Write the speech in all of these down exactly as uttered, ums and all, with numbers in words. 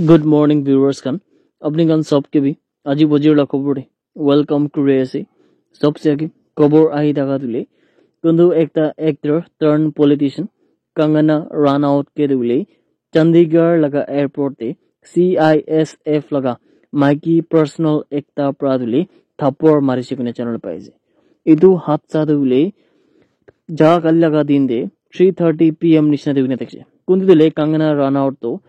Good morning, viewers khan. Apni khan sob ke bhi aji bojir la khobor de welcome kuri ase. Sob se age khobor ahi thaka tu le, kuntu ekta actor turned politician Kangana Ranaut ke tu le Chandigarh laga airport te C I S F laga maiki personnel ekta pra tu le thapor marise koina janai pai ase. Etu hadsa tu le ja kali laga din te three thirty P M nishina te hoina thakise. Kuntu tu le Kangana Ranaut tu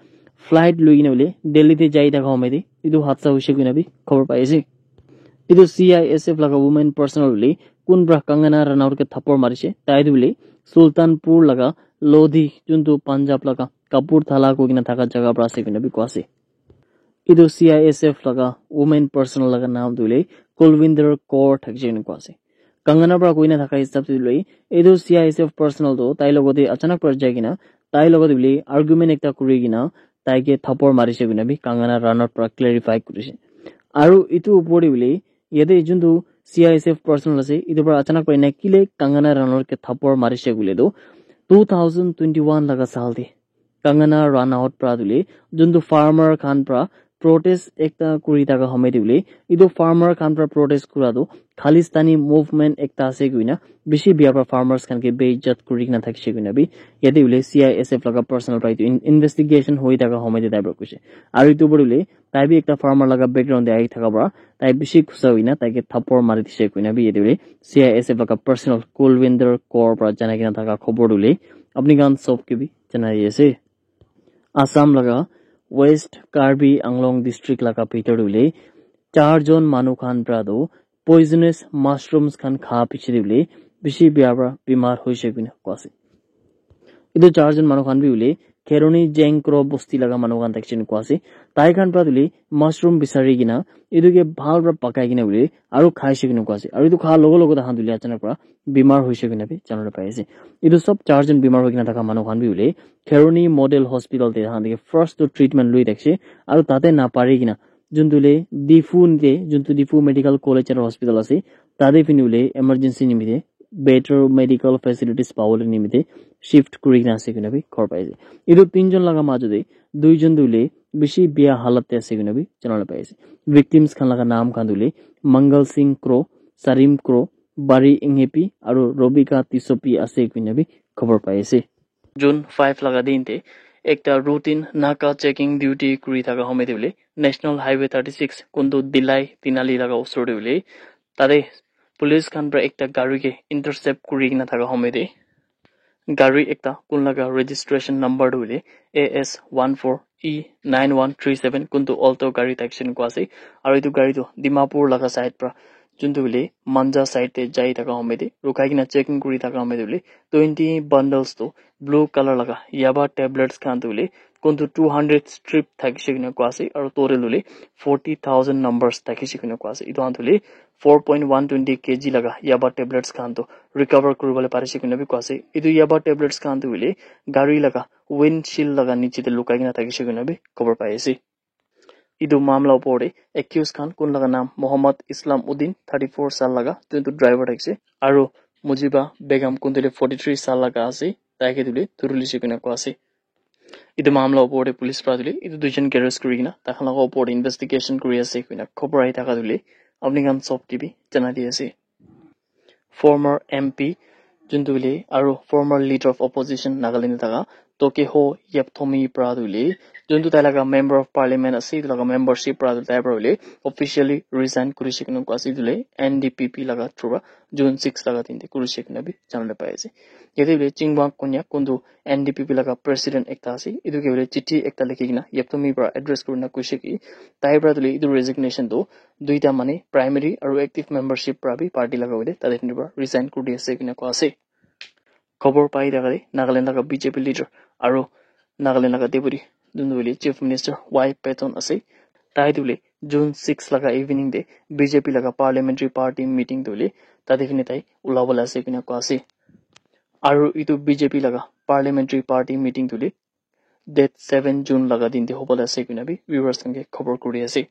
flight lui kena bole Delhi te jai thaka homai te etu hadsa hoise koina bi khobor pai ase. Etu C I S F laga women personnel bole kun pra Kangana Ranaut ke thapor marise, tai tu bole Sultanpur laga Lodi, juntu Punjab laga Kapurthala koi kena thaka jaga pra ase koina bi koa ase. Etu C I S F laga women personnel laga naam tu bole Kulwinder Kaur thakise koina koa ase. Kangana pra koina thaka hisab te tu le, etu C I S F personnel tu tai logote achanak pra jai kena tai logote bole argument ekta kuri kena tai ke thapor marise koina bi Kangana Ranaut pra clarify kurise. Aru etu upor te bole yate juntu C I S F personnel ase, etu pra achanak pra ena kile Kangana Ranaut ke thapor marise koile tu two thousand twenty-one laga saal te Kangana Ranaut pra tu le juntu farmer khan pra protest ekta kuri thaka homai te bole, etu farmer khan pra protest kura tu Khalistani movement ekta ase koina bishi bia pra farmers khan ke beijat kuri kena thakise koina bi yate bole C I S F laga personnel pra etu in- investigation hoi thaka homai te tai pra koise. Aru etu upor te bole tai bi ekta farmer laga background te ahi thaka pra tai bishi gussa hoina tai ke thapor mari dise koina bi yate bole C I S F laga personnel Kulwinder Kaur pra janai kena thaka khobor tu le apni khan sob ke bi janai ase. Assam laga West Karbi Anglong district laga bhitor te hoile char jon manu khan pra tu poisonous mushrooms khan kha piche te hoile bishi bia pra bimar hoise koina koa ase. Etu char jon manu khan bi hoile Kheroni Jengkro bosti laga manu khan thakise koina koa ase. Tai khan pra tu hoile mushroom bisari kena etu ke bhal pra pakai kena hoile aru khaise koina koa ase. Aru etu kha logo logo tai khan tu hoile achanak pra bimar hoise koina bi janai pai ase. Etu sob char jon bimar hoi kena thaka manu khan bi hoile Kheroni Model Hospital te tai khan ke first tu treatment lui thakise aru tate na pari kena juntu le Diphu te juntu Diphu Medical College and Hospital ase, tate phine hoile emergency nimite better medical facilities pabole nimite shift kuri kena ase koina bi khobor pai ase. Etu tinjon laga majo te duijon tu hoile bishi bia halat te ase koina bi janai pai ase. Victims khan laga naam khan tu hoile Mangal Singh Kro, Sarim Kro, Bari Inghepi aru Robika Tisopi ase koina bi khobor pai ase. June five laga din te ekta routine naka checking duty kuri thaka homai te hoile National Highway thirty six kuntu Dillai Tinali laga usor te hoile tate police khan pra ekta gari ke intercept kuri kena thaka homai te gari ekta kun laga registration number tu hoile A S one four E nine one three seven kuntu Alto gari thakise koina koa ase. Aru etu gari tu Dimapur laga side pra juntu hoile Manja side te jai thaka homai te rukai kena checking kuri thaka homai te hoile twenty bundles tu blue color laga yaba tablets khan tu hoile kuntu two hundred strip thakise koina koa ase aru total hoile forty thousand numbers thakise koina koa ase. Etu khan tu hoile four point one twenty K G laga yaba tablets khan tu recover kuri bole parise koina bi koa ase. Etu yaba tablets khan tu hoile gari laga windshield laga niche te lukai kena thakise koina bi khobor pai ase. Etu mamla upor te accused khan kun laga naam Mohammad Islam Uddin, thirty four saal laga, juntu driver thakise, aru Mujiba Begum kuntu le forty three saal laga ase, tai ke tu hoile thuri lise koina koa ase. Etu mamla upor te police pra tu hoile etu duijon ke arrest kuri kena tai khan laga upor te investigation kuri ase koina khobor ahi thaka tu hoile apni khan sob ke bi janai di ase. Former M P juntu hoile aru former leader of opposition Nagaland te thaka Tokeho Yepthomi pra tu hoile juntu tai laga member of parliament ase, etu laga membership pra tu tai pra hoile officially resign kurise koina koa ase. Etu hoile N D P P laga through pra June six laga din te kurise koina bi janai pai ase. Yate hoile Chingwang Konyak kuntu N D P P laga president ekta ase, etu ke hoile chithi ekta likhi kena Yepthomi pra address kuri kena koise ki tai pra tu hoile etu resignation tu duita mane primary aru active membership pra bi party laga hoile tate pra resign kuri di ase koina koa ase. Khobor pai thaka te Nagaland laga B J P leader aru Nagaland laga deputy juntu hoile Chief Minister Y Patton ase, tai tu hoile June six laga evening te B J P laga parliamentary party meeting tu hoile tate phine tai ulabole ase koina koa ase. Aru etu B J P laga parliamentary party meeting tu hoile date seven June laga din te hobole ase koina bi viewers khan ke khobor kuri ase.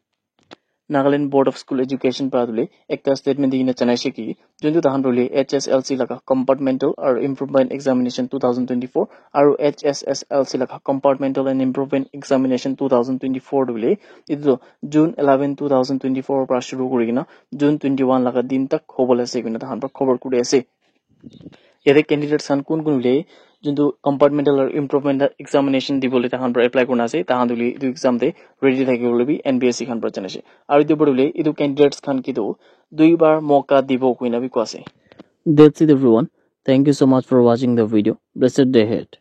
Nagaland Board of School Education para tu le ekta statement di kena janai se ki, juntu tahan tu le H S L C laga compartmental aru improvement examination two thousand twenty-four aru H S S L C laga compartmental and improvement examination two thousand twenty-four tu le itu tu June eleven, two thousand twenty-four para shuru kuri kena June twenty-one laga din tak hobole ase kena tahan para khobor kuri ase. Yate candidates khan kun kun hoile juntu compartmental aru improvement examination dibole tahan para apply kurina ase, tahan tu le itu exam te ready thakibole bi N B S C khan para janai ase. Aru itu para hoile itu candidates khan ki tu dui bar moka dibo koina bi koa ase. That's it everyone. Thank you so much for watching the video. Blessed day ahead.